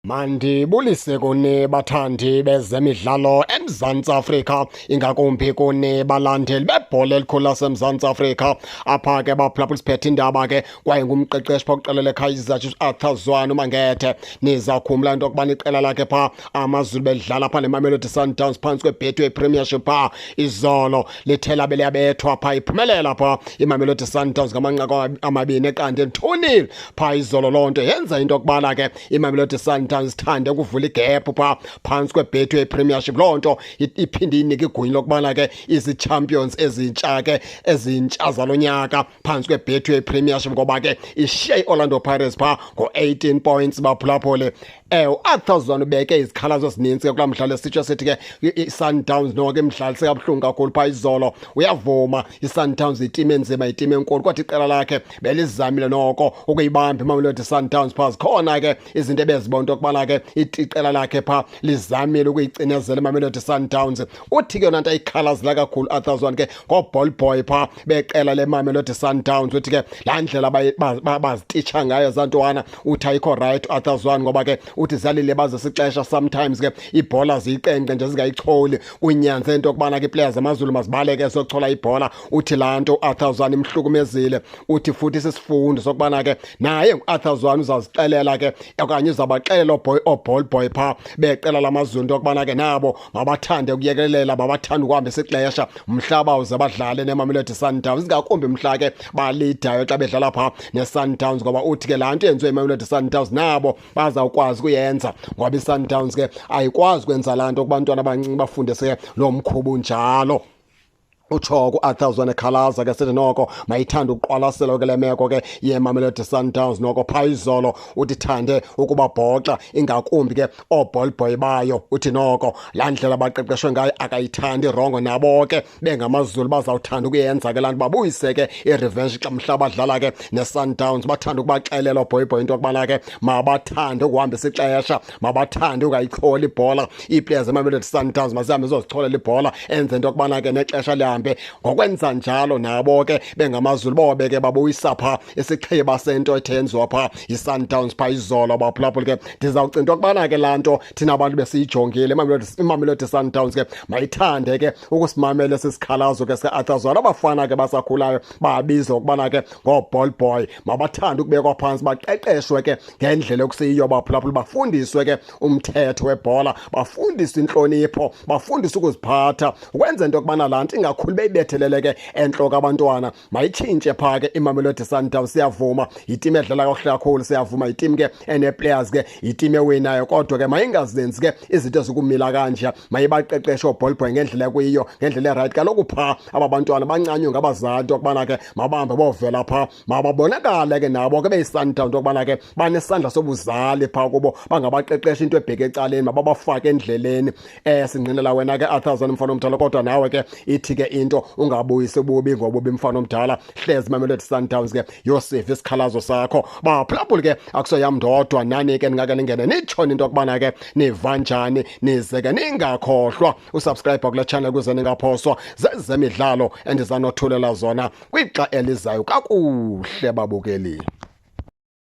Mandibulise kuni bathandi bezemidlalo eMzantsi Afrika, ingakumbi kuni balandeli bebhola elikhulu laseMzantsi Afrika. Apha ke baphulaphula siphethe indaba ke kwaye ngumqeqeshi phaa kwiqela leKaizer Chiefs Arthur Zwane uMangethe. Nizawukhumbula into yokubana iqela lakhe phaa AmaZulu bedlala phaa neMamelodi Sundowns phantsi kweBetway Premiership phaa izolo, lithe labe liyabethwa phaa, iphumelela phaa iMamelodi Sundowns ngamanqaku 2-0, 2-0 phaa izolo. Loo nto yenza into yokubana ke iMamelodi Sundowns ithande ukuvula igephu phaa phantsi kweBetway Premiership. Loo nto iphinde inike igunya lokubana ke izi-champions ezintsha ke, ezintsha zalo nyaka phantsi kweBetway Premiership, ngoba ke ishiye i-Orlando Pirates phaa ngo-18 points. Baphulaphule, uArthur Zwane ubeke izikhalazo ezininzi ke kulaa mdlalo, esitsho sithi ke i-Sundowns noko imdlalise kabuhlungu kakhulu phaa izolo. Uyavuma, i-Sundowns yitimu enzima, yitimu enkulu, kodwa iqela lakhe belizamile noko ukuyibamba iMamelodi Sundowns phaa. Zikhona ke izinto ebezibona into yokubana ke iqela lakhe phaa lizamile ukuyicinezela iMamelodi Sundowns. Uthi ke yona nto ayikhalazela kakhulu Arthur Zwane ke ngoo-ball boy phaa beqela leMamelodi Sundowns. Uthi ke laa ndlela bazititsha ngayo zantwana, uthi ayikho right Arthur Zwane, ngoba ke uthi ziyalilibazisa ixesha. Sometimes ke ibhola ziyiqengqe nje zingayicholi, kunyanze into yokubana ke ii-players zamaZulu mazibaleke ziyochola ibhola. Uthi laa nto uArthur Zwane imhlukumezile. Uthi futhi sisifundo sokubana ke naye uArthur Zwane uzazixelela ke okanye uzabaxelela oo-ball boy phaa beqela lamaZulu into yokubana ke nabo mabathande ukuyekelela, mabathande ukuhambisa ixesha mhla bawuze badlale neMamelodi Sundowns, ingakumbi mhla ke balidayo xa bedlala phaa neSundowns, ngoba uthi ke laa nto yenziwe yiMamelodi Sundowns nabo bazawukwazi ukuyenza, ngoba iSundowns ke ayikwazi ukwenza laa nto kubantwana abancinci, bafundise ke loo mkhuba unjalo. Utsho ku-Arthur Zwane ekhalaza ke sithi noko mayithande ukuqwalasela ke le meko ke yeMamelodi Sundowns noko phaa izolo. Uthi ithande ukubabhoxa, ingakumbi ke oo-ball boy bayo. Uthi noko laa ndlela baqeqeshwe ngayo akayithandi, wrong. Nabo ke bengamaZulu bazawuthanda ukuyenza ke laa nto, babuyise ke i-revenge xa mhla badlala ke ne-Sundowns. Bathande ukubaxelela oo-boy boy into yokubana ke mabathande ukuhambisa ixesha, mabathande ungayicholi ibhola. Ii-players zeMamelodi Sundowns mazihambe ziyozicholela ibhola, enze into yokubana ke nexesha lihambe. Ngokwenza njalo nabo ke bengamaZulu bobe ke babuyisa phaa isixhiba sento ethe yenziwa phaa yi-Sundowns phaa izolo. Baphulaphula ke, ndizawucinga into yokubana ke laa nto thina abantu besiyijongile, iMamelodi Sundowns ke mayithande ke ukusimamela esi sikhalazo ke sika-Arthur Zwane. Abafana ke basakhulayo babizwa ukubana ke ngoo-ball boy mabathande ukubekwa phantsi, baqeqeshwe ke ngendlela ekusiyiyo. Baphulaphula, bafundiswe ke umthetho webhola, bafundiswe intlonipho, bafundiswe ukuziphatha, ukwenza into yokubana laa nto ingakhuli beyibethelele ke entloko abantwana. Mayitshintshe phaa ke iMamelodi Sundowns. Siyavuma, yitimu edlala kakuhle kakhulu, siyavuma, yitimu ke enee-players ke, yitimu ewinayo, kodwa ke mayingazenzi ke izinto ezikumila kanje. Mayibaqeqeshe oo-ball boy ngendlela ekuyiyo, ngendlela e-right. Kaloku phaa aba bantwana bancanywe ngabazali into yokubana ke mabahambe bovela phaa. Mababonakale ke nabo ke beyi-Sundowns into yokubana ke banesandla sobuzali phaa kubo, bangabaqeqesha into ebheke ecaleni, mababafake endleleni. Singqinela wena ke Arthur Zwane, mfana omdala, kodwa nawe ke ithi ke into ungabuyisi ububi ngobubi, mfana omdala. Hlezi Mamelodi Sundowns ke yosiva isikhalazo sakho. Baphulaphuli ke, akusoyam ndodwa, nani ke ningake ningene nitshoni into yokubana ke niva njani. Nize ke ningakhohlwa u-subscribe kule channel ukuze ningaphoswa zezemidlalo endizanothulela zona kwixa elizayo. Kakuhle babukeli.